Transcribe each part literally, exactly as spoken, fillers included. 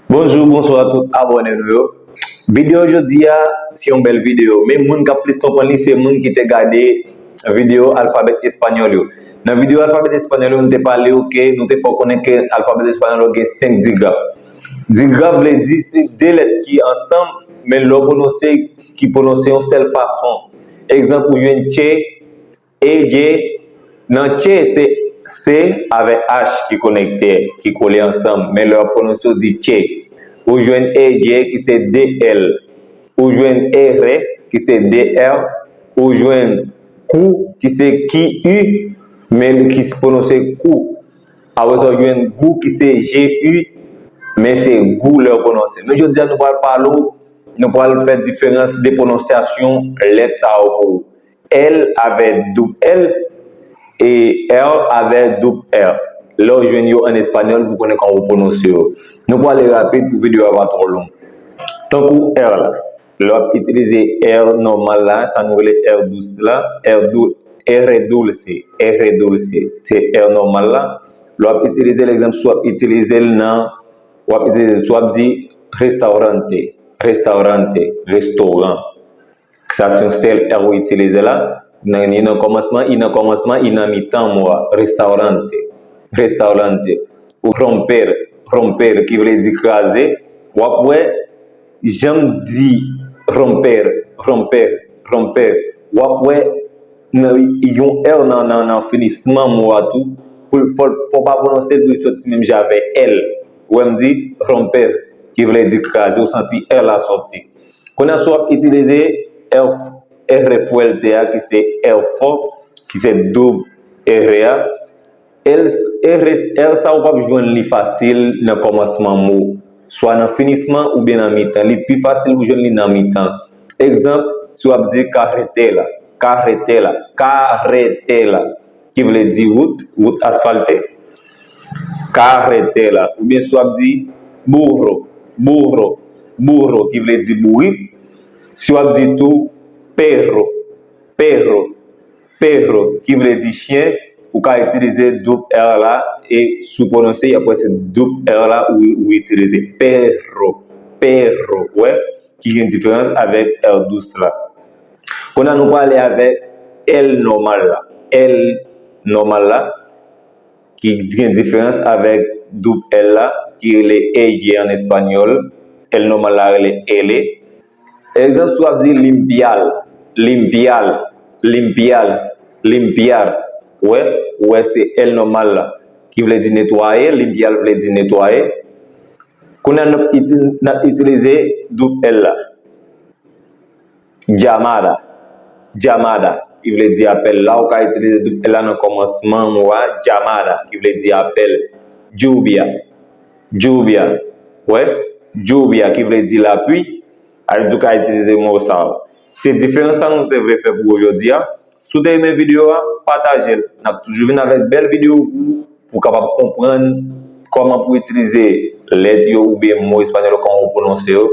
Bonjou, bonswa tout abòne nou yo. Videyo jodi a, se yon bèl videyo, men moun k ap plis konprann li se moun ki te gade videyo alfabè espanyòl yo. Nan videyo alfabè espanyòl yo, nou te pale w ke nou te fè w konnen ke alfabè espanyòl yo gen senk digraf. Digraf vle di se de lèt ki ansanm, men lè w pwononse, ki pwononse yon sèl fason. Egzanp, ou jwenn che, e, je. Nan che, se C avèk H ki konekte, ki kole ansanm. Men lè w ap pwononse, w di che. Ou jwenn e, je, ki se de L. Ou jwenn e, re, ki se de R. Ou jwenn kou, ki se ki U, men ki pwononse kou. Apre sa, w jwenn gou, ki se G U, men se gou lè w pwononse. Men jodi a, nou pral pale w, nou pral fè diferans de pwononsyasyon lèt sa yo pou ou. L avè doub L e R avè doub R. Lè w jwenn yo an espanyòl, pou konnen kòman w pwononse yo. Nou prale rapid pou videyo a pa twò long. Tankou R la. Lè w ap itilize R nòmal la, sa nou rele R dous la, R dou, R dulce, R dulce, se R nòmal la. Lè w ap itilize l, egzanp, si w ap itilize l nan, w ap itilize l, si w ap di restaurante, restaurante, restoran. Sa se yon sèl R ou itilize la. Nan, ni nan kòmansman, i nan kòmansman, i nan mitan mo a. Restaurante. Restaurante. Ou romper, romper, ki vle di kraze. W ap wè, jan m di romper, romper, romper. W ap wè, nan, yon R nan, nan, nan finisman mo a tou. Pou, fò, fò w pa pwononse l pou l soti menm jan avè L. Ou wè m di romper, ki vle di kraze. Ou santi R la soti. Kounye a, si w ap itilize R, R fuerte a, ki se R fò, ki se doub R a, L, R, R sa ou p ap jwenn li fasil nan kòmansman mo, swa nan finisman oubyen nan mitan. Li pi fasil pou jwenn li nan mitan. Egzanp, si w ap di carretera, carretera, carretera, ki vle di wout, wout asfalte. Carretera. Oubyen si w ap di burro, burro, burro, ki vle di bourik. Si w ap di tou perro, perro, perro, ki vle di chen, ou ka itilize doub R la, e si w pwononse, y ap wè se doub R la ou, ou itilize. Perro, perro, wè, ki gen diferans avèk R dous la. Kounye a nou prale avèk L nòmal la. L nòmal la, ki gen diferans avèk doub L la, ki rele eye an espanyòl. L nòmal la rele ele. Egzanp, si w ap di limpiar, limpiar, limpiar, limpiar. Ou wè, ou wè se L nòmal la, ki vle di netwaye, limpiar vle di netwaye. Kounye a n ap iti-, n ap itilize doub L la. Llamada, llamada, ki vle di apèl. La, ou ka itilize doub L la nan kòmansman mo a, llamada, ki vle di apèl. Lluvia, lluvia, wè, lluvia, ki vle di lapli. Alò, ou ka itilize mo sa yo. Se diferans sa nou te vle fè pou ou jodi a. Si w te renmen videyo a, pataje l. N ap toujou vin avèk bèl videyo pou ou, pou w kapab konprann kòman pou w itilize lèt yo oubyen mo espanyòl yo, kòman w pwononse yo.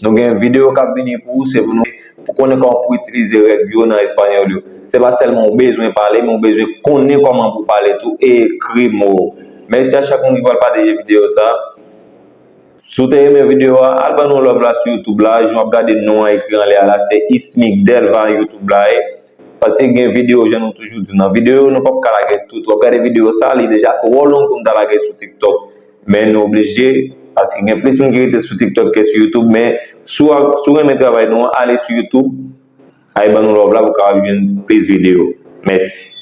Nou gen videyo k ap vini pou ou, se pou nou, pou konnen kòman pou w itilize règ yo nan espanyòl yo. Se pa sèlman w bezwen pale, men w bezwen konnen kòman pou w pale tou e ekri mo yo. Mèsi a chak moun ki pral pataje videyo sa. Si w te renmen videyo a, al ban nou love la sou YouTube la. Jan w ap gade non an ekri anlè a la, se Ismigdelva YouTube la ye. Paske gen videyo, jan nou toujou di nan videyo, nou p ap ka lage tout. W ap gade videyo sa, li deja twò long pou m ta lage sou TikTok. Men nou oblije, paske gen plis moun ki rete sou TikTok ke sou YouTube. Men si w, si w renmen travay nou an, ale sou YouTube, al ban nou love la pou w kapab jwenn plis videyo. Mèsi.